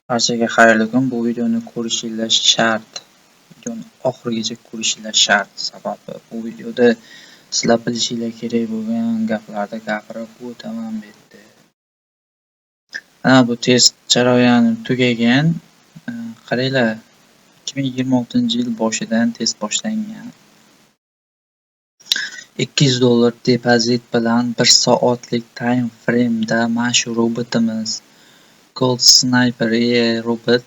Barchaga xayrli kun. Bu videoni ko'rishinglar shart. Videoni oxirigacha ko'rishinglar shart. Sababi bu videoda sizlar bilishinglar kerak bo'lgan gaplarni gapirib o'taman bu yerda. Mana bu test jarayoni tugagan. Qaranglar, 2026-yil boshidan test boshlangan. $200 depozit bilan 1 soatlik time frame'da mana shu robotimiz Gold Sniper AI robot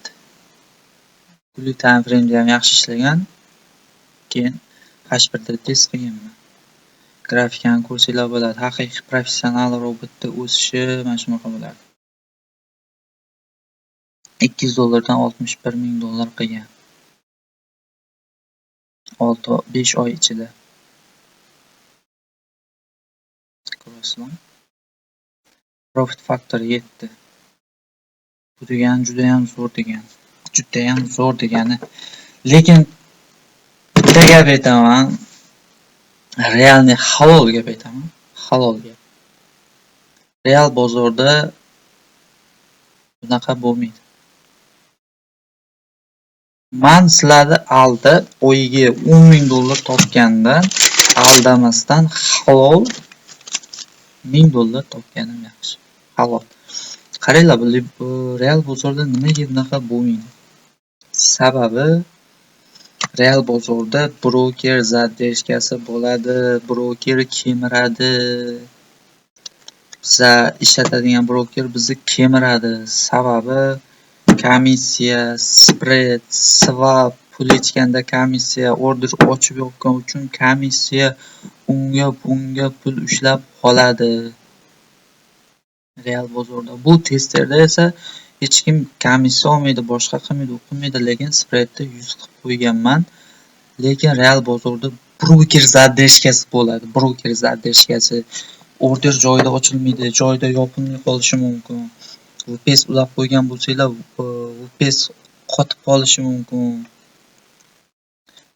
kunlik time frame'da ham yaxshi ishlagan. Keyin H1'da test qilganman. Grafikani ko'rsanglar bo'ladi. Haqiqiy professional robotda o'sishi mana shunaqa bo'ladi. $200 dan $61,000 qilgan. 6-5 oy ichida. Ko'rasizmi? Profit factor 7. Bu degani juda ham zo'r degani. Juda ham zo'r degani. Lekin bitta gap aytaman. Realniy halol gap aytaman. Halol gap. Real bozorda bunaqa bo'lmaydi. Man sizlarni aldab oyiga $10,000 topgandan aldamasdan halol $1,000 topganim yaxshi. Halol. Qaranglar, bu real bozorda nimaga bunaqa bo'lmaydi? Sababi real bozorda broker zadержкasi bo'ladi, broker kemiradi. Biza ishlatadigan broker bizni kemiradi. Sababi komissiya, spread, swap, pul yechganda komissiya, order ochib yopgan uchun komissiya, unga bunga pul ushlab qoladi. Real bozorda. Bu testerda esa hech kim komissiya olmaydi, boshqa qilmaydi, u qilmaydi, lekin spreadni 100 qilib qo'yganman. Lekin real bozorda broker zadержкasi bo'ladi. Broker zadержкasi, order joyida ochilmaydi, joyida yopilmay qolishi mumkin. VPS ulab qo'ygan bo'lsanglar, VPS qotib qolishi mumkin.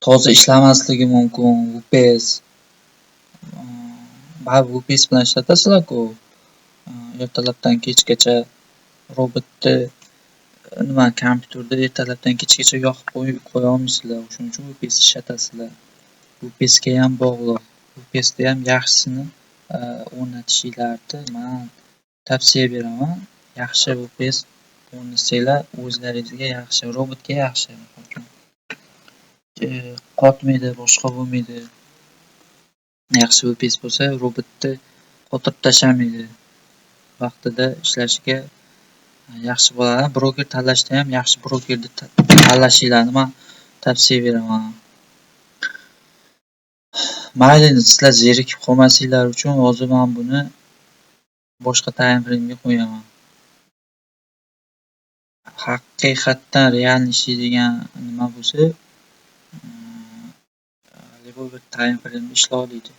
Toza ishlamasligi mumkin VPS. Baribir VPS bilan ishlatasizlar-ku. Ertalabdan kechgacha robotni nima kompyuterda ertalabdan kechgacha yoqib qo'ya olmaysizlar. O'shuning uchun VPS ishlatasizlar. VPSga ham bog'liq. VPSda ham yaxshisini o'rnatishinglarni men tavsiya beraman. Yaxshi VPS o'rnatsanglar o'zlaringizga yaxshi, robotga yaxshi. Qotmaydi, boshqa bo'lmaydi. Yaxshi VPS bo'lsa, robotni qotirib tashlamaydi. Vaqtida ishlashiga yaxshi bo'ladi. Broker tanlashda ham yaxshi brokerni tanlashinglarni men tavsiya beraman. Mayli, endi sizlar zerikib qolmasinglar uchun hozir men buni boshqa time frame'ga qo'yaman. Haqiqatdan real ishlaydigan nima bo'lsa, любой bir time frame'da ishlay oladi.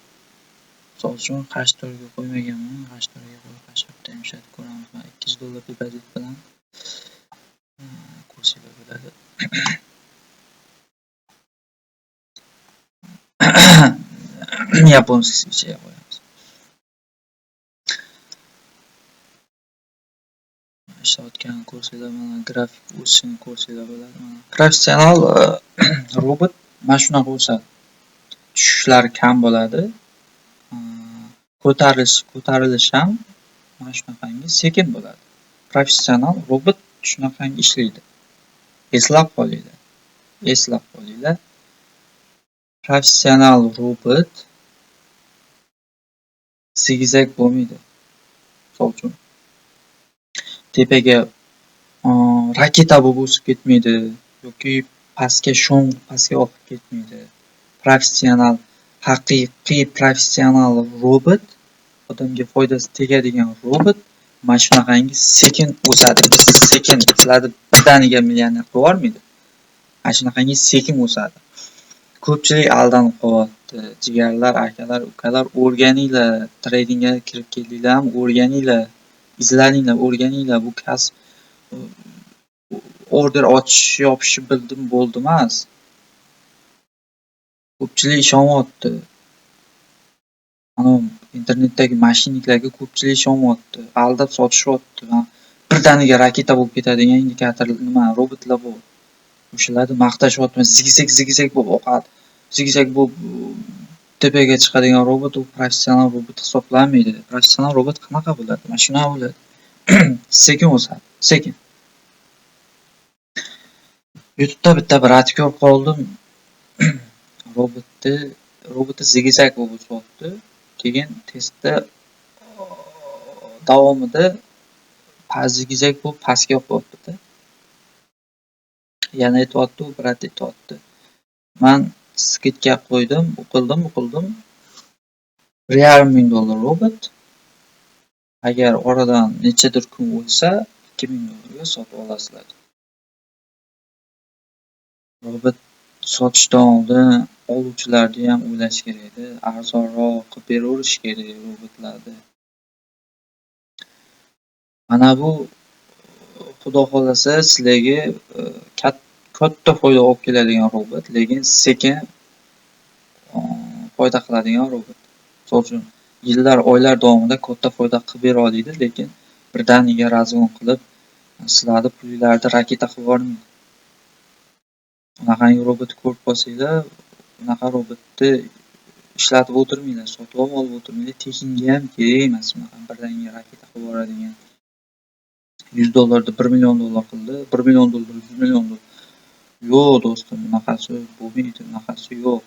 Misol uchun H4 ga qo'ymaganman, H4 ga qo'yib H4 da ham ishlatib ko'ramiz. Mana $200 depozit bilan ko'rsanglar bo'ladi. Японский свеча qo'yamiz. Ishlayotganini ko'rsanglar, mana grafik o'sishini ko'rsanglar bo'ladi. Mana professional robot mana shunaqa o'sadi. Tushishlari kam bo'ladi. Ko'tarilish ham mana shunaqangi sekin bo'ladi. Professional robot shunaqangi ishlaydi. Eslab qolinglar. Eslab qolinglar. Professional robot zigzag bo'lmaydi. Misol uchun tepaga raketa bo'lib o'sib ketmaydi yoki pastga sho'ng pastga oqib ketmaydi. Professional, haqiqiy professional robot, odamga foydasi tegadigan robot mana shunaqangi sekin o'sadi. Sekin sizlarni birdaniga millioner qilib yubormaydi. Mana shunaqangi sekin o'sadi. Ko'pchilik aldanib qolyapti. Jigarlar, akalar, ukalar, o'rganinglar, tradingga kirib keldinglarmi, o'rganinglar, izlaninglar, o'rganinglar. Bu kasb order ochish, yopishni bildim, bo'ldi emas. Ko'pchilik ishonyapti. Mana internetdagi mashinalarga ko'pchilik ishonyapti, aldab sotishyapti. Men Birdaniga raketa bo'lib ketadigan indikator nima robotlar bor. O'shalarni maqtashyapti. Zigzag bo'lib oqadi. Zigzag bo'lib tepaga chiqadigan robot u professional robot hisoblanmaydi. Professional robot qanaqa bo'ladi? Mana shunaqa bo'ladi. Sekin o'sadi, sekin. YouTube'da bitta brat ko'rib qoldim. Robotni zigzag bo'lib o'syapti. Keyin testda davomida zigzag bo'lib pastga oqyapti-da. Yana aytyapti, u brat aytyapti. Men skidga qo'ydim, o'qildim. 1,5 ming dollar robot. Agar oradan nechadir kun o'tsa, 2000 dollarga sotib olasizlar. Robot sotishdan oldin oluvchilarni ham o'ylash kerak edi. Arzonroq qilib beraverish kerak robotlarni. Mana bu xudo xolasa sizlarga katta foyda olib keladigan robot, lekin sekin foyda qiladigan robot. Misol uchun yillar, oylar davomida katta foyda qilib bera oladi, lekin birdaniga razgon qilib sizlarni pulinglarni raketa qilib yubormaydi. Unaqangi robot ko'rib qolsanglar, unaqa robotni ishlatib o'tirmanglar, sotib olib o'tirmanglar, tekinga ham kerak emas unaqa birdaniga raketa qilib yuboradigan. 100 dollarni 1 million dollar qildi, 1 million dollar 100 million dollar. Yo'q do'stim, unaqasi bo'lmaydi, unaqasi yo'q.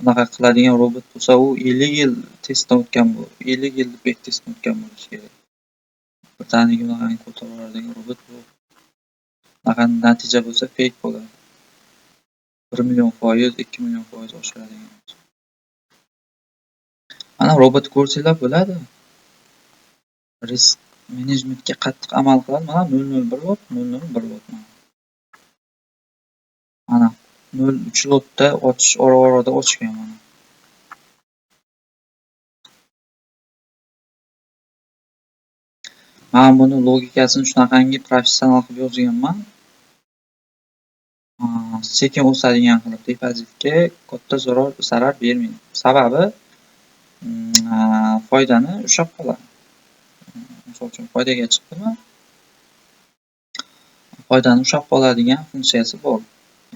Unaqa qiladigan robot bo'lsa, u 50 yil testdan o'tgan bu, 50 yil bek testdan o'tgan bo'lishi kerak. Birdaniga unaqangi ko'tarib yuboradigan robot yo'q. Unaqa natija bo'lsa fake bo'ladi. 1 million foiz, 2 million foiz oshiradigan bo'lsa. Mana robot ko'rsanglar bo'ladi. Risk menejmentga qattiq amal qiladi. Mana 0.01 lot, 0.01 lot mana. Mana 0.3 lotda ochish ora-orada ochgan mana. Men buni logikasini shunaqangi professional qilib yozganman. Sekin o'sadigan qilib depozitga katta zarar bermaydi. Sababi foydani ushlab qoladi. Misol uchun foydaga chiqdimi? Foydani ushlab qoladigan funksiyasi bor.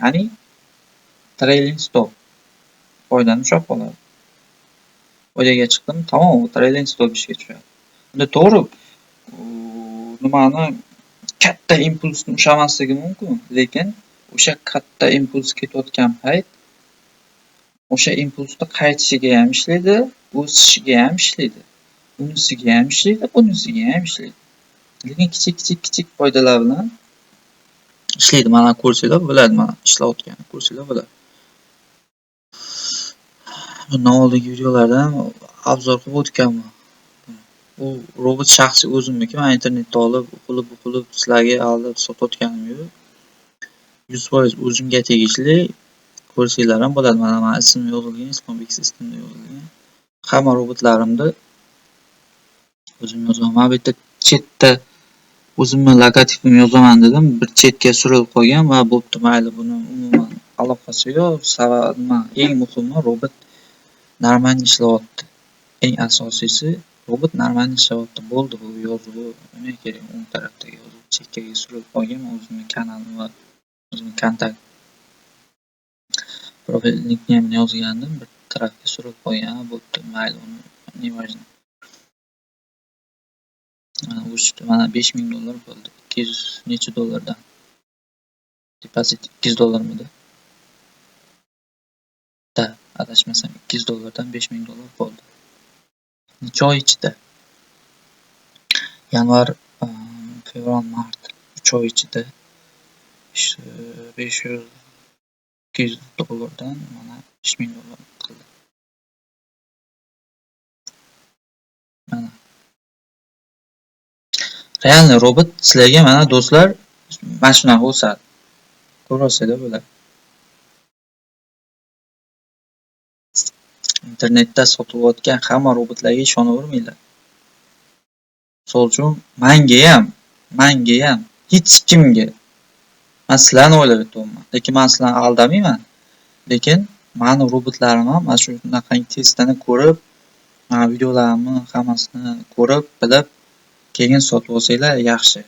Ya'ni trailing stop foydani ushlab qoladi. Foydaga chiqdim, tamom, trailing stop ishga tushadi. Unda to'g'ri, nimani katta impulsni ushlamasligi mumkin, lekin o'sha katta impuls ketayotgan payt o'sha impulsni qaytishiga ham ishlaydi, o'sishiga ham ishlaydi. Unisiga ham ishlaydi, bunisiga ham ishlaydi. Lekin kichik-kichik foydalar bilan ishlaydi. Mana ko'rsanglar bo'ladi, mana ishlayotganini ko'rsanglar bo'ladi. Bundan oldingi videolarda ham obzor qilib o'tganman. Bu robot shaxsiy o'zimniki, men internetda olib, o'qilib sizlarga aldab sotayotganim yo'q. 100% o'zimga tegishli. Ko'rsanglar ham bo'ladi. Mana men ismim yozilgan, Islombek Systemda yozilgan. Hamma robotlarimni o'zim yozaman. Men bu yerda chetda o'zimni logotipimni yozaman dedim, bir chetga surilib qolgan va bo'pti, mayli, buni umuman aloqasi yo'q. Sababi nima? Eng muhimi robot normal ishlayapti. Eng asosiysi robot normal ishlayapti. Bo'ldi, bu yozuv nima kerak? O'ng tarafdagi yozuv chekkaga surilib qolgan. Men o'zimni kanalim va o'zimni kontakt profil nickname'ni yozgandim, bir tarafga surilib qolgan. Bo'pti, mayli, uni не важно. Mana o'sdi, mana 5000 dollar bo'ldi. 200 necha dollardan. Depozit 200 dollarmidi? Da, adashmasam 200 dollardan 5000 dollar bo'ldi. Necha oy ichida? Yanvar, fevral, mart 3 oy ichida 500 200 dollardan mana 5000 dollar qildi. Mana realniy robot sizlarga mana do'stlar mana shunaqa o'sadi. Ko'rasizlar bo'ladi. Internetda sotilayotgan hamma robotlarga ishonavermanglar. Misol uchun manga ham hech kimga, men sizlarni o'ylab aytyapman, lekin men sizlarni aldamayman. Lekin meni robotlarim ham mana shunaqangi testini ko'rib, mana videolarimni hammasini ko'rib, bilib, keyin sotib olsanglar yaxshi.